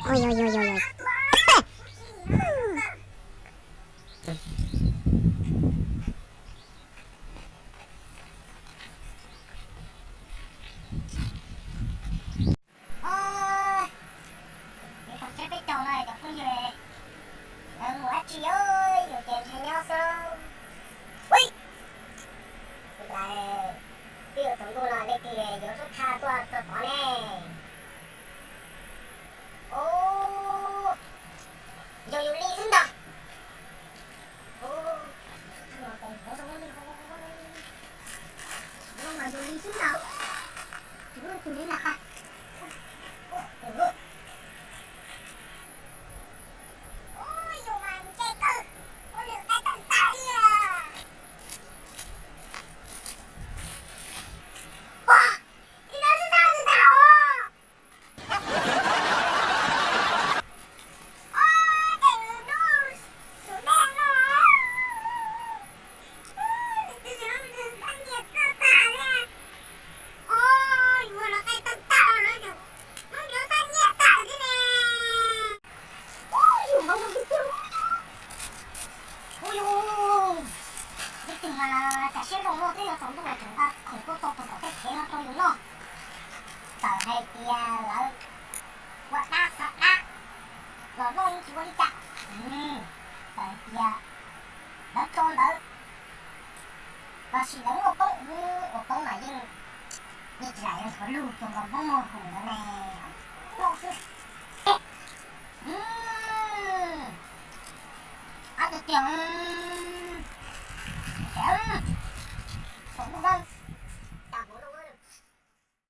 Ua, yog, yog, yog, yog. Ua, yus tau tseb peb caug no cov phooj ywg, lawv mus dab tsi, yus ces nrhiav nyob xwb. Ui, ntawd, twb yuav tsaus ntuj no leej twg yuav sub tha tuaj rau tod ne? Ub, yog yus li xwb ntag. Ub, sub tha los tes nthuav zoo li, no mas yus li xwb ntag. Tsis muaj leej twg li na. Ub, yus mas nce kawg, ua lwm qaib tag tag li. Ua, li no xwb ntag, xwb ntag os. Ua, ces nws hnub sum dej no, nws twb tsis hnub nws tab nyiaj kawg tag li. Ua, yus los qe tawg tag los yus hnub nws tab nyiaj tag thiab ne. Ua, yus npau taws tiag tiag. Ua, yus, leej twg mas cas siab zoo luaj twb yuav tsaus ntuj los tseem nqa khoom tuaj txog puag tom tej kev no rau yus noj. Txawm hais tias lawv ua dab xav dab los noj yeej tsis ua li cas. Txawm hais tias lawv tso ntawd los sis lawv muaj poob, ua poob mas yeej, yeej tsis lam yuav nthuav lug rau nkaus Hmoob muag hum ntawd ne. Noj xwb. Ab tiag tiag, tsaus ntuj na.